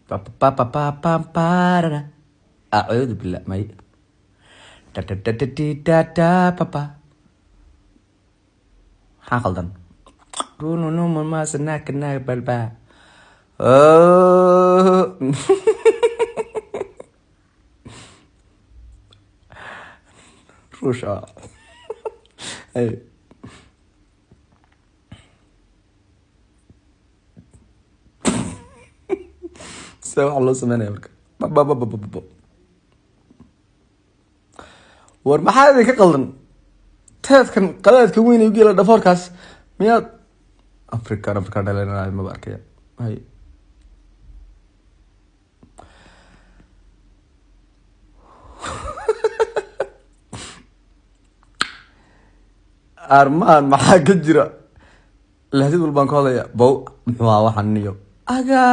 Papapapapamparara. Acuudu billah, may dadadadadidadapapa. Maxaa qaldan? Rununumamasanakanabalba. Oh. Ruush ah. Ay. See waxaa loo sameynaya marka? Bababababa. War, maxaa idinka qaldan? Teedkan qadaadka weyn ee ugeela dhafoorkaas miyaad African African dhalenay? Maba arkaya. Hay, armaan maxaa ka jira? Lahjad walbaan ka hadlaya. Bow, muxuu ahaa waxaan niyo? Aga.